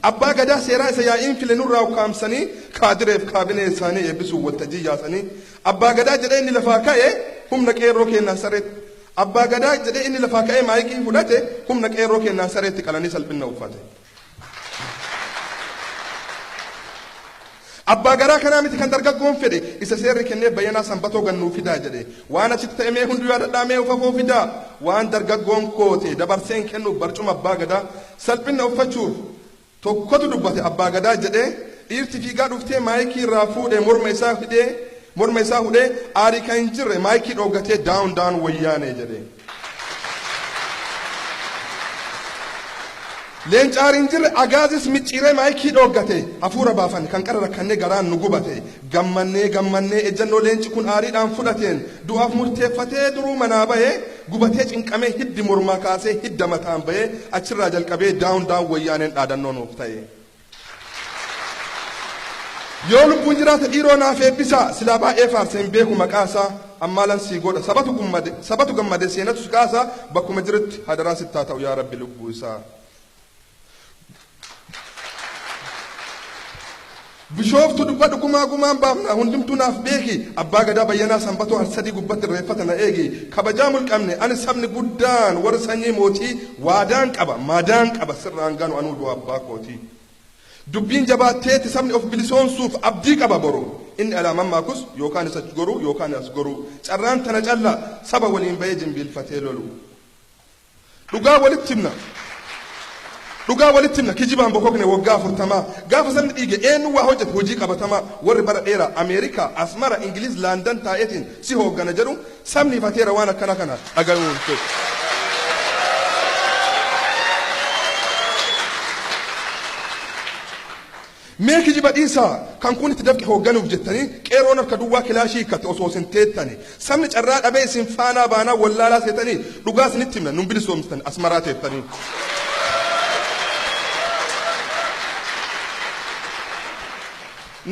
Abbaa Gadaa seeraa isa yaa'iin file nurraa ukkaamsanii kaadireef kaabinee isaanii eebbisuuf waltajjii yaasanii. Abbaa Gadaa jedhee inni lafaa ka'e humna qeerroo keennaan sareetti. Abbaa Gadaa jedhee inni lafaa ka'ee maayikii fudhate humna qeerroo keennaan sareetti qalanii salphinna uffate. Abbaa garaa kanaa miti kan dargaggoon fedhe isa seerri kennee Bayyanaa Sanbatoo gannuu fidaa jedhe. Waan achitti ta'e mee hunduu yaadadhaa mee ufafoo fidaa. Waan dargaggoon koote dabarseen kennuuf barcuma abbaa gadaa salphinna uffachuuf tokkotu dubbate abbaa gadaa jedhee dhiirti fiigaa dhuftee maayikii irraa fuudhee morma isaa hidhee morma isaa hudhee aarii kan hin jirre maayikii dhooggatee down down wayyaanee jedhe. Leenca aarii hin jirre agaazis micciiree maayikii dhooggate hafuura baafanne kan qara rakkannee garaan nu gubate gammannee gammannee ejjannoo leenci kun aariidhaan fudhateen du'aaf murteeffatee duruu manaa bahee gubatee cinqamee hiddi mormaa kaasee hidda mataan bahee achirraa jalqabee down down wayyaaneen dhaadannoo nuuf ta'e. Yoo lubbuun jiraate dhiiroo naaf eebbisaa silaa baay'ee faarse hin beeku maqaa isaa ammaalan sii godha sabatu gummade sabatu gammade seenatu si kaasa bakkuma jirutti hadaraa sittaa ta'u yaa rabbi lubbuu isaa. Bishooftu dubbadhu gumaa gumaan baafna hundumtuu naaf beeki abbaa gadaa Bayyanaa Sanbatoo Harsadii gubbatti irreeffata na eegi kabajaa mulqamne ani sabni guddaan warri sanyii mootii waadaan qaba maadaan qaba sirraan ganu anuu du'a abbaa kootii. Dubbiin jabaatteetti sabni of bilisoomsuuf abdii qaba boru. Inni alaa mammaakus yookaan isa goruu yookaan as goruu. Carraan tana calla saba waliin bahee jimbiilfatee lolu. Dhugaa walitti himna. Dhugaa walitti himna kijibaan bokokne waggaa 40 gaafa sabni dhiige eenyu waa hojjete hojii qabatamaa warri bara dheeraa Ameerikaa, Asmara, Ingiliz, Laandan taa'eetiin si hooggana jedhu sabni ifateera waan akkana kana dhagayuu hin fedhu. Mee kijiba dhiisaa kan kun itti dafqe hoogganuuf jettanii qeerroon harka duwwaa kilaashii hiikkatte osoo isin teettani sabni carraa dhabee isin faanaa baanaa wallaalaa seetanii dhugaa isinitti himna nun bilisoomsitan Asmaraa teettanii.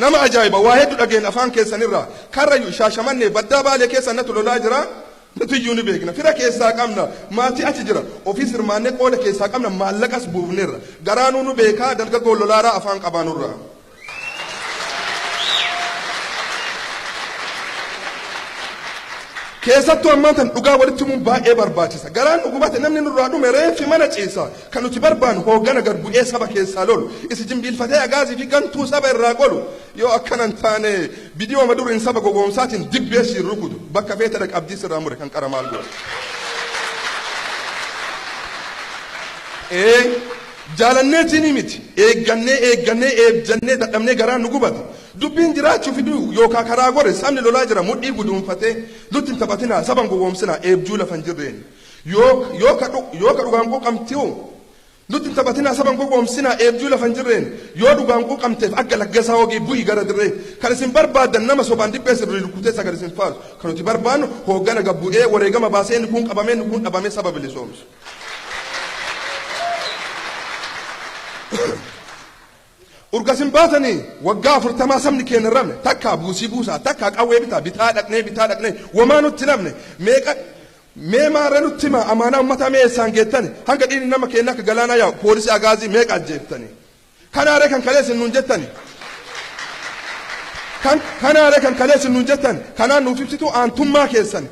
Nama ajaa'iba waa heddu dhageenya afaan keessanirraa Karrayyu Shaashamannee baddaa Baalee keessa natu lolaa jira nuti iyyuu ni beekna fira keessaa qabna maatii achi jira ofiis hirmaannee qooda keessaa qabna maallaqas buufneerra garaanuu nu beekaa dargaggoon lolaaraa afaan qabaanurraa. Keessattuu ammaan tan dhugaa walitti himuun baay'ee barbaachisa. Garaan nu gubate namni nurraa dhume reeffi mana ciisa. Kan nuti barbaannu hooggana gad bu'ee saba keessaa lolu. Isi jimbiilfatee agaazii fi gantuu saba irraa qolu. Yoo akkana hin taane viidiyooma duriin saba gowwoomsaatiin dibbee siin rukutu. Bakka feete dhaqi abdii sirraa mure kan qara maal godha. Ee jaalanneetiin miti eeggannee eeggannee eebjannee dadhabnee garaan nu gubate. Dubbiin jiraachuu fiduu yookaan karaa gore sabni lolaa jira mudhii guduunfatee nutti hin taphatinaa saba hin gowwoomsinaa eebjuu lafa hin jirreen. Yoo ka dhugaan quuqamtiu nutti hin taphatinaa saba hin gowwoomsinaa eebjuu lafa hin jirreen. Yoo dhugaan quuqamteef akka laggasaa hogii bu'i gara dirree. Kan isin barbaaddan nama sobaan dibbee sirrii rukutee sagal isin faarsu. Kan nuti barbaannu hooggana gabbu'ee wareegama baasee inni kun qabamee inni kun dhabamee saba bilisoomsu. Urgasin baatanii waggaa 40 sabni keenya hin rafne takkaa buusii buusaa takkaa qawwee bitaa bitaa dhaqnee bitaa dhaqnee womaa nutti nafne meeqa mee maarree nutti himaa amaanaa ummataa mee eessaan geettani hanga dhiigni nama keenya akka galaanaa yaa'u poolisii agaazii meeqa ajjeeftani kanaaree kan kaleessin nuun jettani kan kanaaree kan kaleessin nuun jettan kanaan nuuf ibsituu aantummaa keessan.